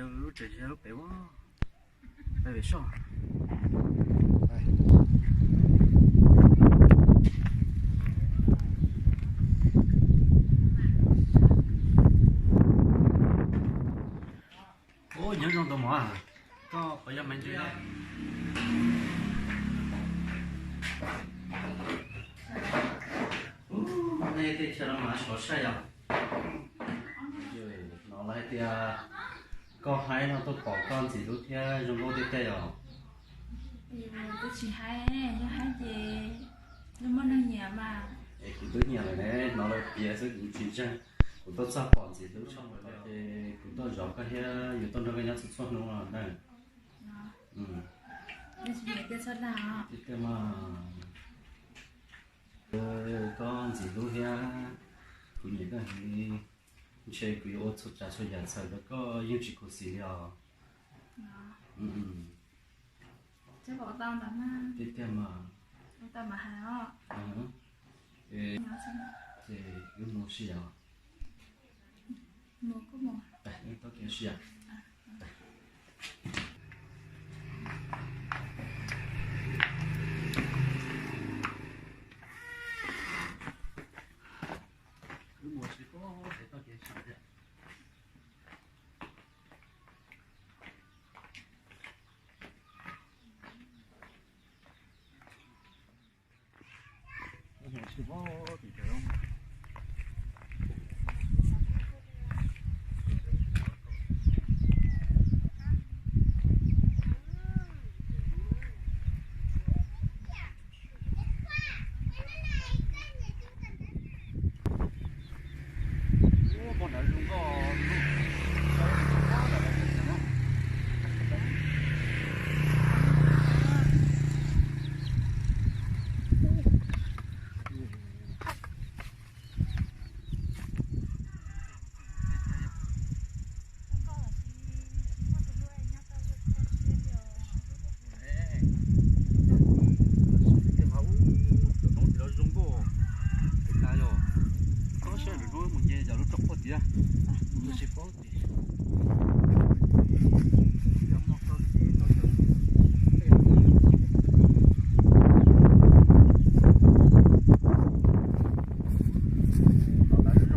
Lub tsev yog lub pem ua, pem soj. Ub, nyob zoo tus muam, koj puas yog Maiv Ntsws ne? Ub, nej teb chaws no mas sov sai yom. No lawv hais tias koj haib no tuaj pom koj ntxim hlub thiab zoo nkauj tiag tiag yom. Kuv tsis haib, yog haib ces muaj neeg nyiam mas. Es kuv twb nyiam lawm ne, hnov lawv piav xwb kuv tsis ntseeg. Kuv tuaj txog pom ntxim hlub tshaj plaws ces kuv tuaj zov koj thiab yuav tuaj nrog koj nyob txhua txhua hnub na. Tiag tiag mas. Koj ntxim hlub thiab kuv nyiam koj heev li. Ntshe kuv yuav ua txhua tsav txhua yam txhawm rau koj yeej tsis khuv xim li os. Tiag tiag mas. Ces wb mus si os. Wb tau kev si os. Wb mus si, wb tau kev si os. Los lawv zoo thiab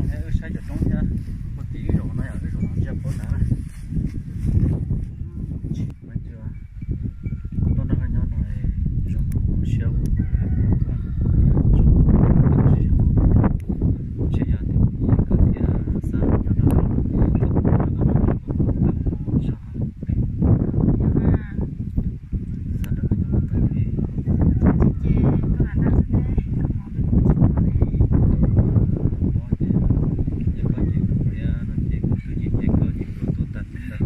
wb saib cov roob thiab, ua tim wb zaum no yog wb zaum no ntsia paub ntawd na. Tsis, tuaj nrog koj nyob no zoo nkauj kub siab ua zoo nkauj, tsis yog tias kuv nyiam koj thiab xav nyob nrog koj, xav nrog koj nyob los tau li. Yog koj nyiam kuv thiab no ces kuv twb nyiam nyiam koj ces kuv tuaj tag tag.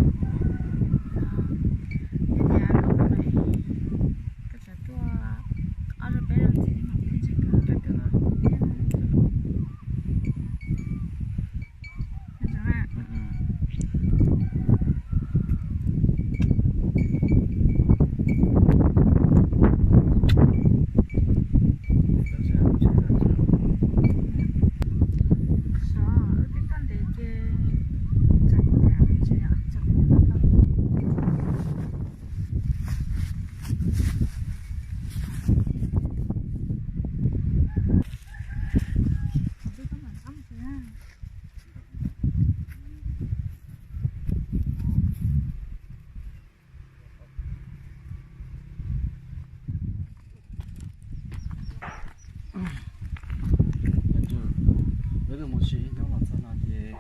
Wb mus sim ib hnub los txog no ces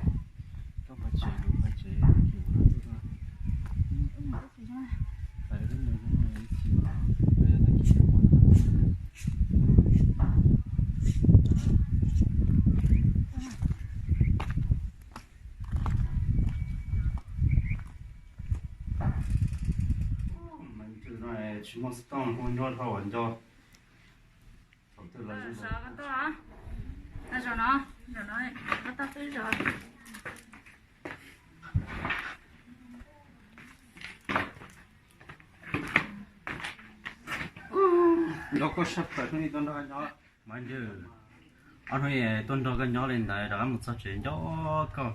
koj pab tsev, kuv pab tsev, kuv pab tsev. Tsis muaj xov tooj hu nyob dhau nco. Thaum twg los zoo. Zaum no, zaum no, koj tau peb zaum. Nco koj sab plaws hnub ib tuaj nrog koj nyob. Maiv Ntsws, ob hnub tuaj nrog koj nyob li ntawd rov qab mus txog tsev nco koj.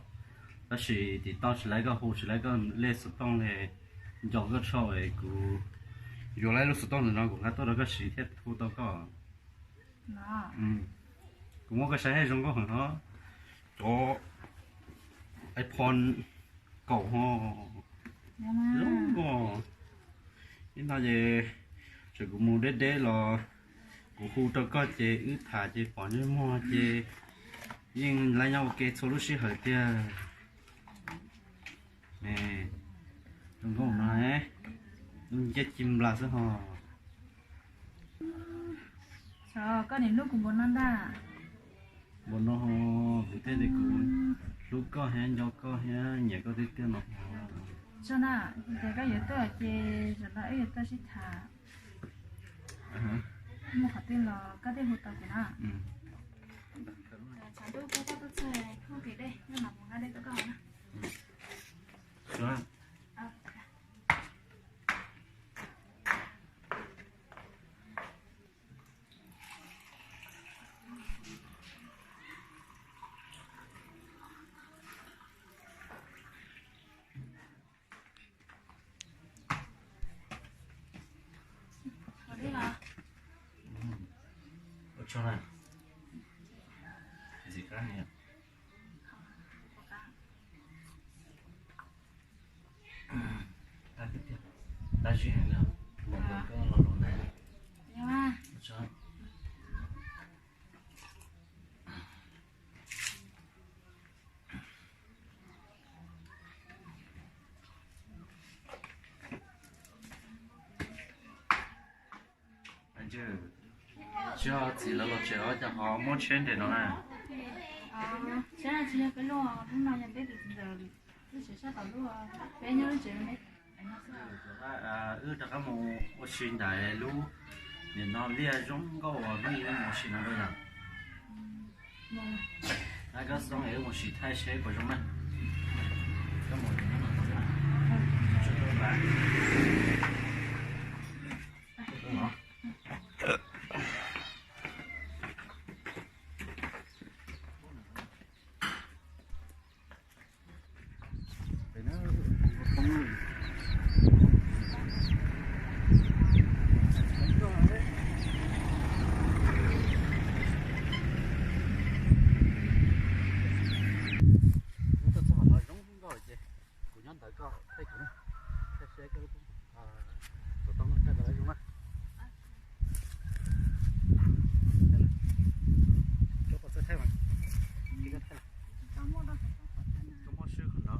Tab sis tim toj tsis laib koj hu, tsis laib koj lej xov tooj li, nco koj tshaj es kuv yuav lawm lub xov tooj ntawm no kuv nqa tuaj rau koj siv thiaj hu tau koj. Kuv muab koj saib zoo nkauj heev os. Cov iPhone kaum ho zoo nkauj. Ib no ces txawm kuv mus deb deb los kuv hu rau koj ces wb tham ces pom ntsej muag ces yeej laib nyob ua ke txhua lub sij hawm tiag. Zoo nkauj no, lub ncej ci nplas xwb ho. Koj niam hlub kuv npaum no ntag. Npaum no ho, kuv thiaj li kuv hlub koj thiab nco koj thiab nyiam koj tiag tiag no. Tso na, ces koj yuav tuaj ces zaum no wb yuav tuaj sib tham. Muaj qhov twg los koj thiaj hu tau kuv na. Tshav ntuj koj tuaj txog hu kev dej, nyob no kuv nqa dej tuaj koj na. Tsis ho txiv lawv los tsev os, cas ho muab tsheb nres no na? Tsheb tsis yog peb luaj, hnub no yog peb tus ntawd, lub tsev sab tom lub, peb nyob lub tsev me. Wb rov qab mus ua si ntawm lub, nim no liaj zoo nkauj uas hnub ib wb mus ua si no rau yom. Koj xoob es wb mus sim thaij seb puas zoo na. Koj mus, Kuv nyob ntawd koj thaij kuv na, thaij seb koj lub, xov tooj no thaij kom zoo na. Koj pom txawj thaij mas, koj muab swb qhov no,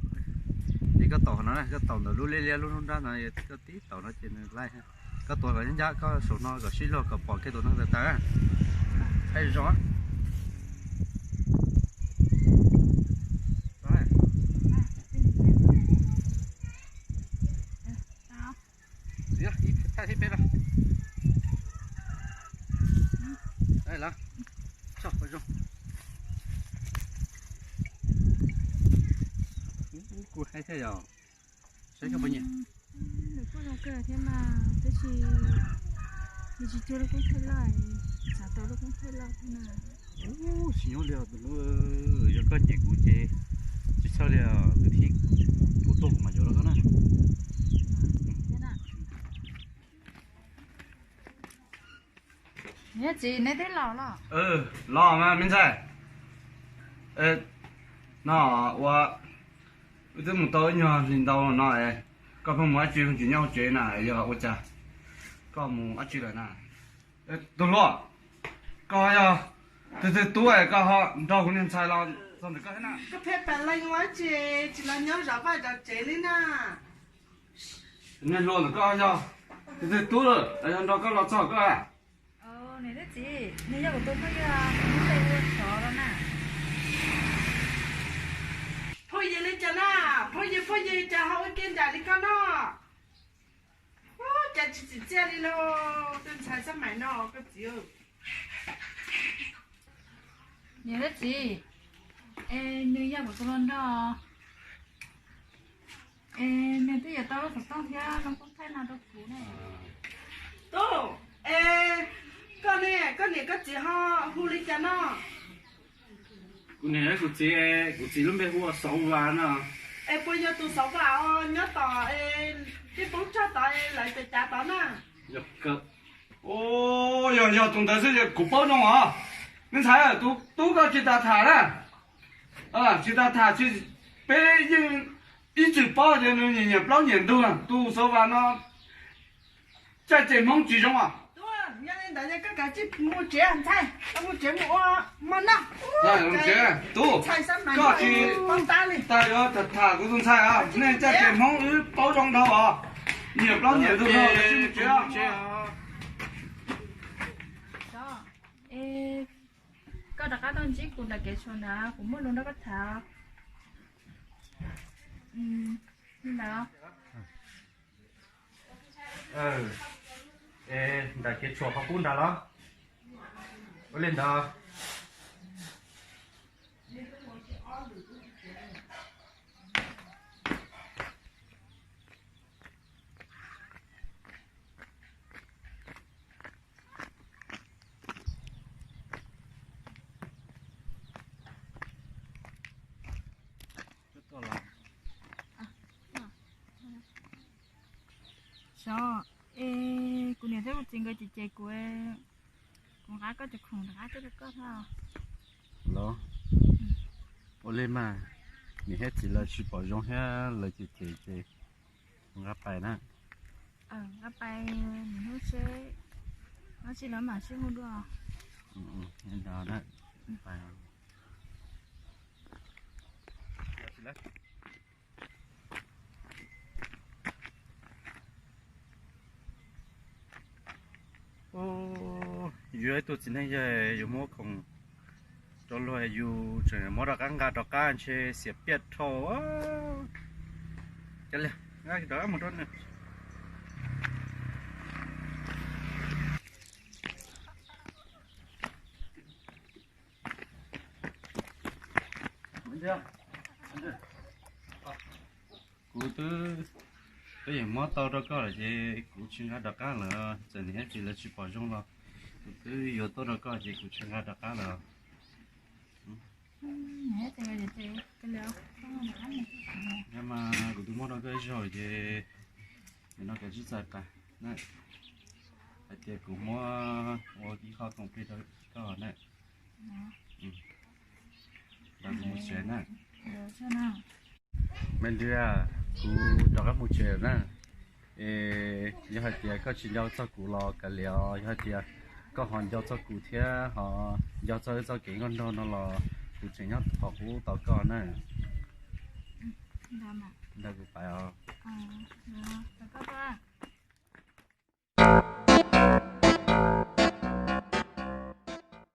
ces koj taus qhov no na, koj taus ntawm lub liab liab lub nruab nrab no, koj tib taus no ces nws laij. Koj tuav kom ncaj, koj saum no kom sib luag kom pom kiag tus neeg tawv tawv. Thaij zoo. Thaij thib peb los. Los, tso kom zoo. Kuj haib thiab yog. Saib koj puas nyiam. Nws kuj zoo kawg thiab mas, tab sis nws tsis cuag lub koob thaij loj, xav tau lub koob thaij loj thiab na. Ub, tsis nyob li os, yog koj nyiam kuv ces tsis txhawj li os, kwv tij kuv tuaj mas yuav rau koj na. Niam txiv, neb twb los los? Los mas me ntxhais. No ua, wb twb mus tau ib nyuag hli ntau no, koj pheej mus dab tsi tsis nyob hauv tsev na, yog ua cas koj mus dab tsi lawm na? Tus hluas, koj yog tus twg tub es koj ho nrog kuv niag ntxhais los txog ntawm koj thiab na? Koj pheej pam leej ua dab tsi tsis los nyob zov vaj zov tsev li na? Niag hluas ntawm koj yog tus twg tub lawm es yog nrog koj los txog koj? Niam thiab txiv, nws yog kuv tus phooj ywg, kuv mus ua tsov los na. Phooj ywg li cas na? Phooj ywg phooj ywg cas ho ua ke nram li koj no? Ub, cas tsis txim txiaj li lauj, tus ntxhais xab maim no koj txiv. Niam thiab txiv, es nws yog kuv tus hluas nraug, es nws twb yuav tau lub xov tooj thiab lub koob thaij no rau kuv ne. Tub, es koj ne, koj niam koj txiv ho hu li cas no? Kuv niam kuv txiv, kuv txiv lub npe hu ua Xauv Vas no. Es puas yog tus Xauv Vas nyob tom, es peb poob tsag tod lawv cav cav tod na? Yog, yog tus ntawd xwb kuv paub zoo os. Me ntxhais, tus tub koj tsis tas tham na. Tsis tas tham, peb yeej ib txwm paub tias nws nyiam nyiam plaub nyiam ntug. Tus Xauv Vas no caj ces Hmoob tsis zoo os. Mus tsev ntxhais, mus tsev mus ua mov noj. Tub, koj tsis tas yuav tham kuv tus ntxhais os. Nej caj ces Hmoob wb paub zoo dhau os. Nyiam plaub nyiam ntug no, mus tsev. Koj rov qab tuaj ntsib kuv nram kev tshuam ntawd, kuv muaj lus nrog koj tham. Li ntawd. Es nram kev tshuam qhov qub nrad los? Ua li ntawd. Xyov, es kuv niam thiab kuv txiv nkawd cem cem kuv, kuv nqa koj cov khoom rov qab tuaj rau koj thiab. Los, ua li mas, niam thiab txiv lawv tsis pom zoo thiab lawv cem cem ces kuv nqa pais na. Nqa pais, hnub seb, hnub seb lawv mam sib hu dua. Yus ib tug txiv neej yog yus muab khoom rau luag yus tseem muab rov qab nqa rov qab ntshe xiam piaj dhau. Cia li, rov qab mus rau nws. Kuv twb, twb yeej muab tau rau koj lawm ces kuv tsis nqa rov qab lawm, txawm niam thiab txiv lawv tsis pom zoo los kuv twb yuav tuaj rau koj ces kuv tsis nqa rov qab lawm. Yog mas kuv twb muab rau koj ib zaug ces nim no kav tsij txais pas na, hais tias kuv muab ua ib qho khoom plig rau koj na. Ntawd kuv mus tsev na. Me ntxhais, kuv rov qab mus tsev na. Es yog hais tias koj tsis nco txog kuv los kav liam os, yog hais tias koj ho nco txog kuv thiab ho nco txog wb txoj kev nkauj nraug no los kuv tseem nyob qhov qub tos koj na. Ntawd kuv pais os.